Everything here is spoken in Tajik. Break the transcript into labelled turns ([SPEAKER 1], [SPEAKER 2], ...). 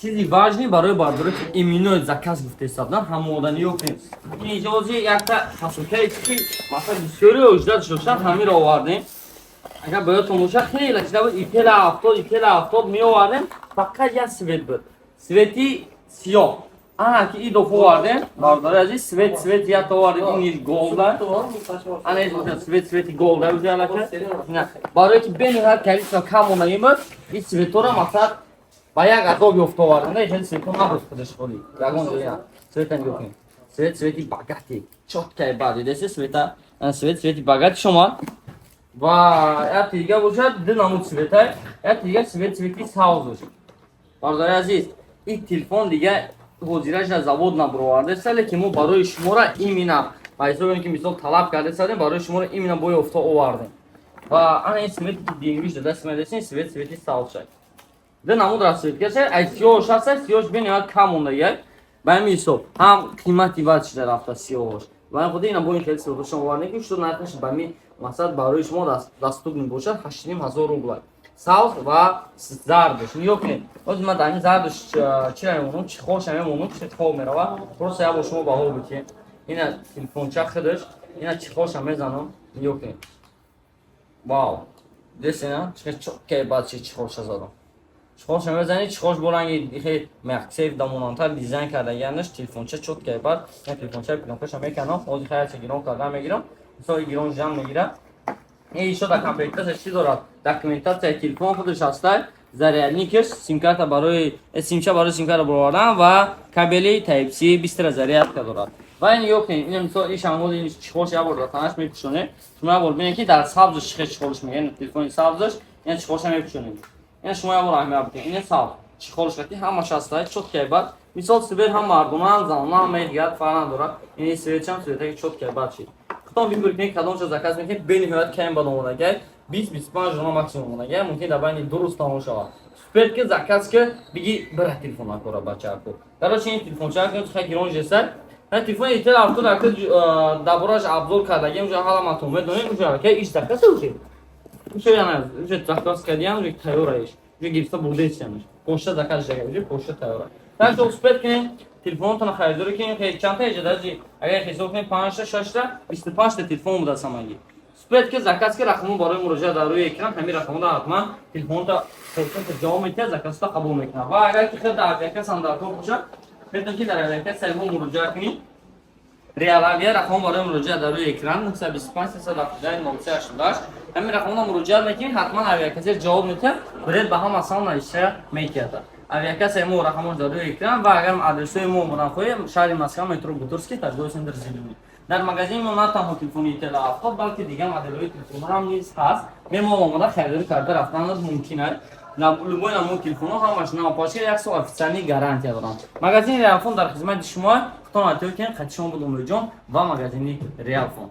[SPEAKER 1] Чизи важный барои бардоре, ки именно заказ гуфтесабдан, ҳамодан ёкнем. Ин иҷози якта посылкае, ки масалан бисёрио ждать доштан, ҳамиро овардем. Агар ба ёдтон бошад, хеле чида буд, итела 70, итела 70 меовардем, фақат як цвет буд, цвети сиёҳ. Ана ки и доф овардем, бародари азиз, цвет якта овардем, ин голда. Ана ин бошад цвети голда уже алака. Барое ки бениҳоят количество кам мондагӣ буд, ин цветора масалан ба як азоб ёфта овардем. На, хеле цвето набуд худаш холи ягон ҷоя. Цвета нигоҳ кунед, цвет, цвети богатый, чёткий бад дидаси цвета, цвет, цвети богатый шумо. Ва як дига бошад, ду намуд цвета, як дига цвет, цвети савзш. Бародари азиз, ин телефон дига ҳозираша завод набуровардеста, лекин мо барои шуморо именно ба ҳисоби ки мисол талаб кардесадем, барои шуморо именно бо ёфта овардем. Ва ана ин цвети ки дингиш дадаст медесин, цвет, цвети савзшай. Ду намуд расцветкаша, ай сиёҳш ҳаста, сиёҳш бениҳоят кам мондагиай. Ба ҳамин ҳисоб ҳам қимати бад шуда рафта сиёҳош. Ва ин худи ина бо ин хеле цветошон овардем, ки шуд нархаш ба ми масалан барои шумо доступный бошад, 8500 рубла. Савз ва зардаш нигоҳ кунед. Ҳозир ман дар ин зардаш чира мемонам, чехолша мемонам, чехол мерава. Просто як бор шумо баҳо бикунед. Ина телефонча худаш, ина чехолша мезанам, нигоҳ кунед. Вау, десена чихе чёткий бад чи чехолша задам. Чехолша мезанӣ, чехолш бо ранги хе MagSafe дамонантар дизайн кардагианаш, телефонча чёткий бад. Ина телефонча плёнкаша меканам, ҳозир хаяча гирон карда мегирам, мисол гирон жам мегирад. Ин ишо дар комплектация чӣ дорад? Документатсияи телефон худаш ҳастай, зарядникаш, симкарта барои симча барои симкарта баровардан ва кабели Type-C, быстрая зарядка дорад. Ва ин нигоҳ кунед, ин мисол ин шамоли, ин чехолш як бор дар танаш мепӯшонед. Шумо як бор бинед, ки дар сабзш чихе чехолш мегӯяд, телефони сабзш, ин чехолша мепӯшонед. Ин шумо як бор аҳамият бидиҳед. Ин сабз чехолш қати ҳамаш ҳастай, чёткий бад. Мисол цвет ҳам мардона, ҳам занона ҳам мегирад, фарқ надорад. Ин цветчам цветаки чёткий бад шид. Худтон выбор кунед, кадомша заказ мекунед, бениҳоят кам бад омодагай. 20-25 дона максимум омодагай, мумкин дар байни 2 рӯз тамом шавад. Успеть ки заказ ки биги бира телефон накора бачаку. Короче, ин телефонча ки хай гирон жесад. На телефони ител авто дар дар бораш обзор кардагим, уже ҳаламатон медонед, уже ки иш заказ уже. Уже яна, уже заказ кардиам, уже тайёра иш. Уже гирифта бурдесиамш. Почта заказ жага, уже почта тайёра. Так что успеть кунед, телефонотонро харидорӣ кунед, хеле чандта эҷа даже агар ҳисоб кунед, 5 та, 6 та, 25 та телефон буда самагӣ. Успеть ки заказ ки рақамон барои муроҷиат дар рӯи экран, ҳамин рақамода ҳатман телефонта ҷавоб медиҳад, заказта қабул мекунад. Ва агар ки хел дар авиакасса дар кор бошад, метавонед ки дар авиакассаи мо муроҷиат кунед. Реал Авиа, рақамон барои муроҷиат дар рӯи экран 925 379 0388. Ҳамин рақамона муроҷиат мекунед, ҳатман авиакассир ҷавоб медиҳад, билет ба ҳама сан навишта мекарда. Авиакассаи мо рақамош дар рӯи экран. Ва агар адресҳои мо омадан хоҳем, шаҳри Москва, метро Бутырский, торговый центр «Зелёный». Дар магазини мо на танҳо телефони итела 70, балки дигар моделҳои телефонҳо ҳам низ ҳаст. Мемон омода харидорӣ карда рафтан мумкин аст. Любой намуд телефонҳо ҳамаш навпачка, як сол официальный гарантия доранд. Магазини Реалфон дар хизмати шумо. Худтон атиё кунед. Қати шумо буд Умриҷон ва магазини Реалфон.